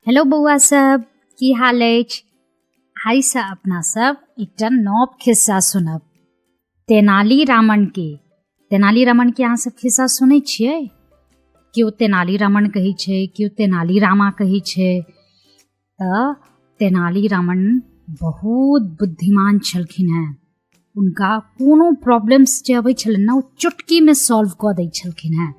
Hello बौआ सब, की हाल अछि? आइसँ अपना सब एकटा नव खिस्सा सुनब तेनाली रामन के। तेनाली रमन के अहाँ सब खिस्सा सुनै छियै? केओ तेनाली रमन कहै छै, केओ तेनाली रामा कहै छै। तऽ तेनाली रमन बहुत बुद्धिमान छलखिन हेँ। हुनका कोनो प्रॉब्लम्स जे अबै छलनि ने, ओ चुटकीमे सॉल्व कऽ दै छलखिन हेँ।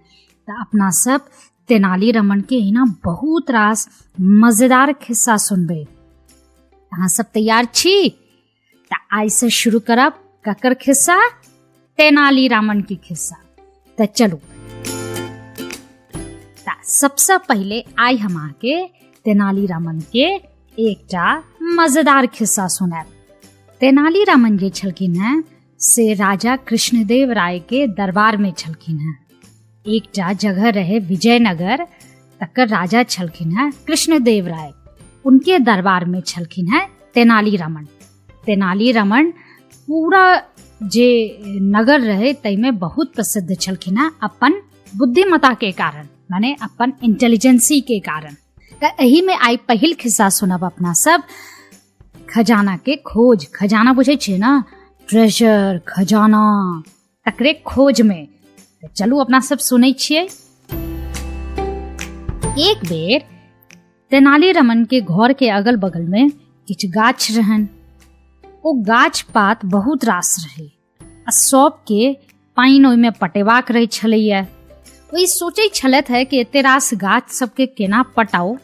तऽ अपना सब तेनाली रमनके एहिना बहुत रास मजेदार खिस्सा सुनबै। अहाँ सब तैयार छी? तऽ आइसँ शुरू करब ककर खिस्सा? तेनाली रामन के खिस्सा। तऽ चलू, तऽ सबसँ पहिले आइ हम अहाँके तेनाली रामन के एकटा मजेदार खिस्सा सुनायब। तेनाली रामन जे छलखिन हेँ से राजा कृष्णदेव राय के दरबार में छलखिन हेँ। एकटा जगह रहे विजयनगर, तकर राजा छलखिन हेँ कृष्णदेव राय। उनके दरबार में छलखिन हेँ तेनाली रमन। तेनाली रमन पूरा जे नगर रहे ताहिमे बहुत प्रसिद्ध छलखिन हेँ अपन बुद्धिमत्ता के कारण, माने अपन इंटेलिजेंसी के कारण। तऽ एहिमे आइ पहिल खिस्सा सुनब अपना सब, खजाना के खोज। खजाना बुझै छियै ने? ट्रेजर, खजाना, तकरे खोज में। तऽ चलू अपना सब सुनै छियै। एक बेर तेनाली रमन के घर के अगल बगल में किछु गाछ रहन। ओ गाछ पात बहुत रास रहे आ सबके पानि ओहिमे पटेबाक रहै छलैया। ओ ई सोचै छलथि है कि एते रास गाछ सबके केना पटाउ।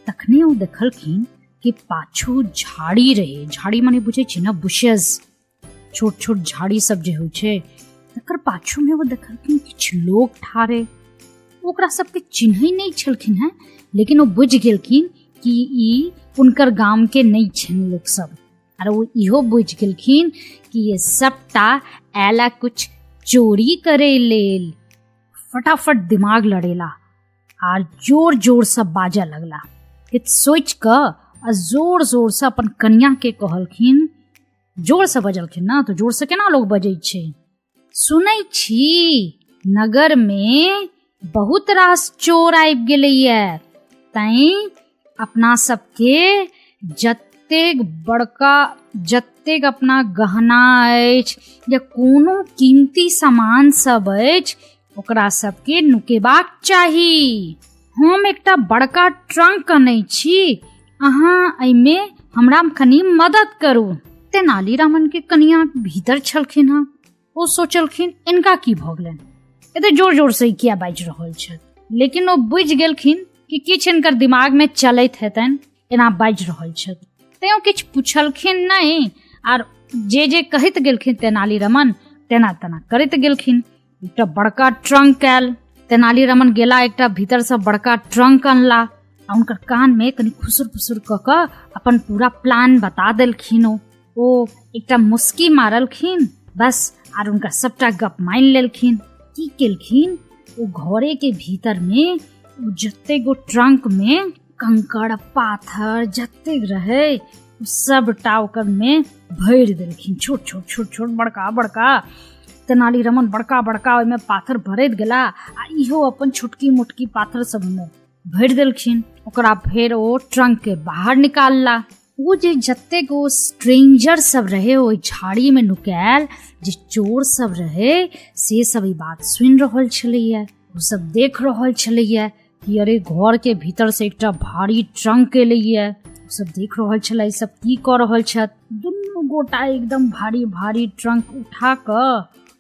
तखने ओ देखलखिन कि पाछू झाड़ी रहे। झाड़ी माने बुझै छी ने, बुशेज, छोट छोट झाड़ी सब जे होइ छै, तकर पाछूमे ओ देखलखिन किछु लोक ठाढ़े। ओकरा सबके चिन्है नहि छलखिन हेँ, लेकिन ओ बुझि गेलखिन कि ई हुनकर गामके नहि छनि लोकसब। आर ओ इहो बुझि गेलखिन कि ये सबटा आयला कुछ चोरी करे लेल। फटाफट दिमाग लड़ेला आर जोर जोरसँ बाजऽ लगला। किछु सोचि कऽ आ जोर जोरसँ अपन कनियाके कहलखिन। जोरसँ बजलखिन ने, तऽ जोरसँ केना लोक बजै छै? सुनै छी नगरमे बहुत रास चोर आबि गेलैए, तैँ अपना सबके जतेक बड़का जतेक अपना गहना अछि या कोनो कीमती सामान सब अछि, ओकरा सबके नुकेबाक चाही। हम एकटा बड़का ट्रंक अनै छी, अहाँ एहिमे हमरा कनि मदद करू। तेनाली रामन के कनिया भीतर छलखिन हँ। ओ सोचलखिन, इनका की भऽ गेलनि, एते जोर जोर से ई किया बाजि रहल छथि? लेकिन ओ बुझि गेलखिन कि किछु हिनकर दिमाग मे चलैत हेतनि, एना बाजि रहल छथि। तैं ओ किछु पुछलखिन नहि, आर जे जे कहैत गेलखिन तेनाली रमन तेना तेना करैत गेलखिन। एकटा बड़का ट्रंक आयल। तेनाली रमन गेला, एकटा भीतरसँ बड़का ट्रंक अनला आ हुनकर कानमे कनि खुसुर फुसुर कऽ कऽ अपन पूरा प्लान बता देलखिन। ओ एकटा मुस्की मारलखिन बस, आर हुनकर सबटा गप मानि लेलखिन। की केलखिन, ओ घरे के भीतर में ओ जतेक गो ट्रंक में कंकड़ पाथर जतेक रहे, ओ सबटा ओकर में भरि देलखिन। छोट छोट छोट छोट, बड़का बड़का। तेनाली रमन बड़का बड़का ओहिमे पाथर भरैत गेला आ इहो अपन छोटकी मोटकी पाथर सब ओहिमे भरि देलखिन। ओकरा फेर ओ ट्रंक के बाहर निकालला। ओ जे जतेक ओ स्ट्रेंजर सब रहे, ओहि झाड़ी में नुकायल जे चोर सब रहे, से सब ई बात सुनि रहल छलैया। ओ सब देख रहल छलैया कि अरे, घर के भीतर से एकटा भारी ट्रंक एलैया। ओ सब देख रहल छलै ई सब की कऽ रहल छथि। दुनू गोटा एकदम भारी भारी ट्रंक उठा कऽ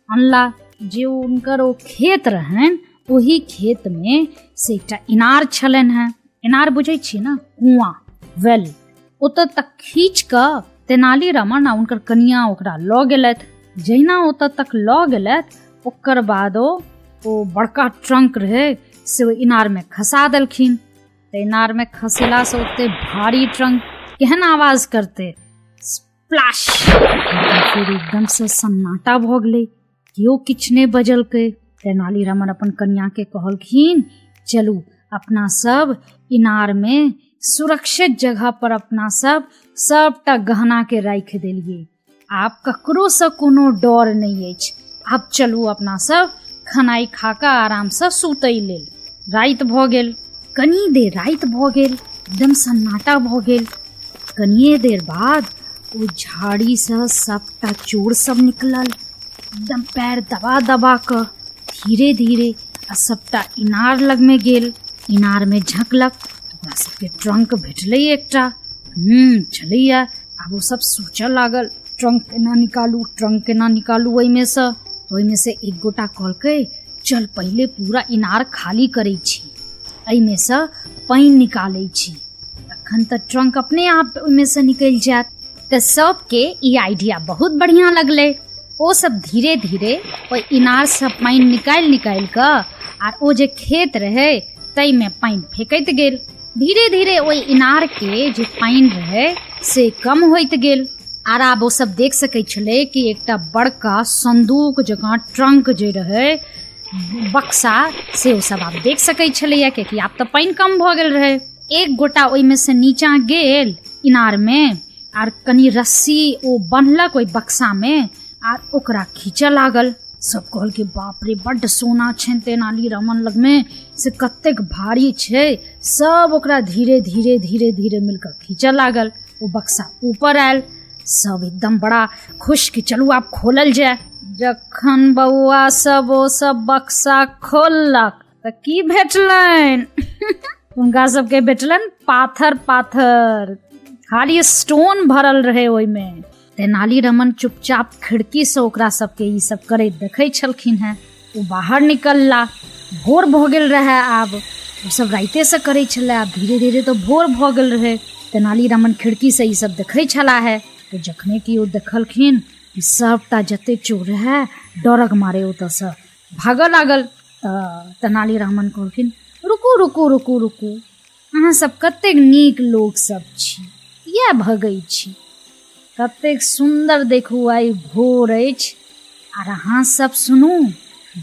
अनला। जे हुनकर ओ खेत रहनि, ओहि खेत में से एकटा इनार छलनि हेँ। इनार बुझै छियै ने? कुआँ, वेल। ओतऽ तक खींच कऽ तेनाली रमन आ हुनकर कनिया ओकरा लऽ गेलथि। जहिना ओतऽ तक लऽ गेलथि, ओकर बाद ओ बड़का ट्रंक रहै से ओहि इनारमे खसा देलखिन। तऽ इनारमे खसेलासँ ओते भारी ट्रंक केहन आवाज करतै? स्प्लैश! फेर एकदमसँ सन्नाटा भऽ गेलै। केओ किछु नहि बजलकै। तेनाली रमन अपन कनियाके कहलखिन, चलू अपना सब इनारमे सुरक्षित जगह पर अपना सब सबटा गहनाके राखि देलियै। आब ककरोसँ कोनो डर नहि अछि। आब चलू अपना सब खेनाइ खा कऽ आरामसँ सुतै लेल। राति भऽ गेल। कनी देर राति भऽ गेल। एकदम सन्नाटा भऽ गेल। कनिए देर बाद ओ झाड़ीसँ सभटा चोर सब निकलल, एकदम पैर दबा दबा कऽ धीरे धीरे, आ सभटा इनार लगमे गेल। इनारमे झँकलक, ओकरा सबके ट्रंक भेटलै एकटा। छलैया। आब ओ सब सोचऽ लागल, ट्रंक केना निकालू, ट्रंक केना निकालू ओहिमेसँ। ओहिमे से एक गोटा कहलकै, चल पहिले पूरा इनार खाली करै छी, एहिमेसँ पानि निकालै छी, तखन तऽ ट्रंक अपने आप ओहिमेसँ निकलि जायत। तऽ सबके ई आइडिया बहुत बढ़िआँ लगलै। ओ सब धीरे धीरे ओहि इनारसँ पानि निकालि निकालि कऽ आर ओ जे खेत रहै ताहिमे पानि फेकैत गेल। धीरे धीरे ओहि इनारके जे पानि रहै से कम होइत गेल। आर आब ओ सब देख सकै छलै कि एकटा बड़का संदूक जकाँ ट्रंक जे रहै, बक्सा, से ओ सब आब देख सकै छलैया, कियाकि आब तऽ पानि कम भऽ गेल रहै। एक गोटा ओहिमे से नीचाँ गेल इनारमे आर कनि रस्सी ओ बन्हलक ओहि बक्सामे आर ओकरा खींचऽ लागल। सब कहलकै, बाप रे, बड्ड सोना छनि तेनाली रमन लगमे, से कतेक भारी छै। सब ओकरा धीरे धीरे धीरे धीरे मिलकऽ खींचऽ लागल। ओ बक्सा ऊपर आयल। सब एकदम बड़ा खुश कि चलू आब खोलल जाय। जखन बौआ सब ओ सब बक्सा खोललक तऽ की भेटलनि हुनका सबके? भेटलनि पाथर, पाथर, खाली स्टोन भरल रहै ओहिमे। तेनाली रमन चुपचाप खिड़कीसँ ओकरा सबके ई सब करैत देखै छलखिन हेँ। ओ बाहर निकलला। भोर भऽ गेल रहै। आब ओ सब रातिएसँ करै छलै, आब धीरे धीरे तऽ भोर भऽ गेल रहै। तेनाली रमन खिड़कीसँ ई सब देखै छलाह हे। तऽ जखने कि ओ देखलखिन कि सबटा जते चोर रहै डरक मारे ओतऽसँ भागऽ लागल, तऽ तेनाली रमन कहलखिन, रुकू रुकू रुकू रुकू, अहाँ सब कतेक नीक लोक सब छी, किया भगै छी? कतेक सुन्दर देखू आइ भोर अछि। आर अहाँ सब सुनू,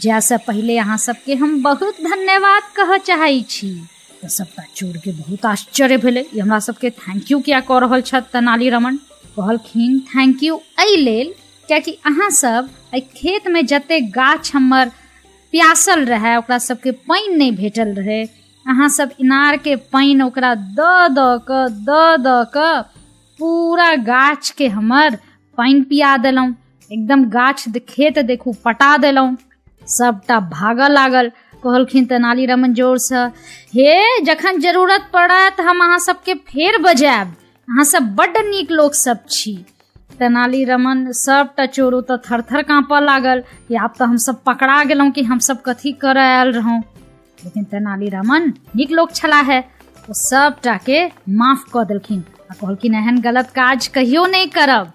जायसँ पहिले अहाँ सबके हम बहुत धन्यवाद कहऽ चाहै छी। तऽ सबटा चोरके बहुत आश्चर्य भेलै, ई हमरा सबके thank U किया कऽ रहल छथि? तेनाली रमन कहलखिन, thank U एहि लेल कियाकि अहाँ सब एहि खेतमे जते गाछ हमर प्यासल रहै, ओकरा सबके पानि नहि भेटल रहै, अहाँ सब इनारके पानि ओकरा दऽ दऽ कऽ दऽ दऽ कऽ पूरा गाछके हमर पानि पिया देलहुँ। एकदम गाछ खेत देखू पटा देलहुँ। सबटा भागऽ लागल। कहलखिन तेनाली रमन जोरसँ, हे, जखन जरूरत पड़त हम अहाँ सबके फेर बजायब, अहाँ सब बड्ड नीक लोक सब छी। तेनाली रमन सबटा चोर ओतऽ थर थर काँपऽ लागल कि आब तऽ हमसब पकड़ा गेलहुँ, कि हमसब कथी करऽ आयल रहौं। लेकिन तेनाली रमन नीक लोक छलाह है, ओ सबटा के माफ कऽ देलखिन आ कहलखिन, एहन गलत काज कहियो नहि करब।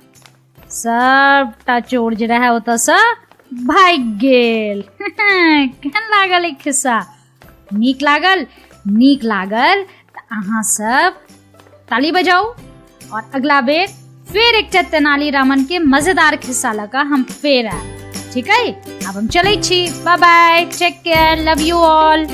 सबटा चोर जे रहै ओतऽसँ भागि गेल। केहन लागल ई खिस्सा? नीक लागल? नीक लागल तऽ अहाँ सब ताली बजाउ और अगला बेर फेर एकटा तेनाली रामन के मजेदार खिस्सा लऽ कऽ हम फेर आयब। ठीक है, आब हम चलै छी। Bye bye, take care, love you all.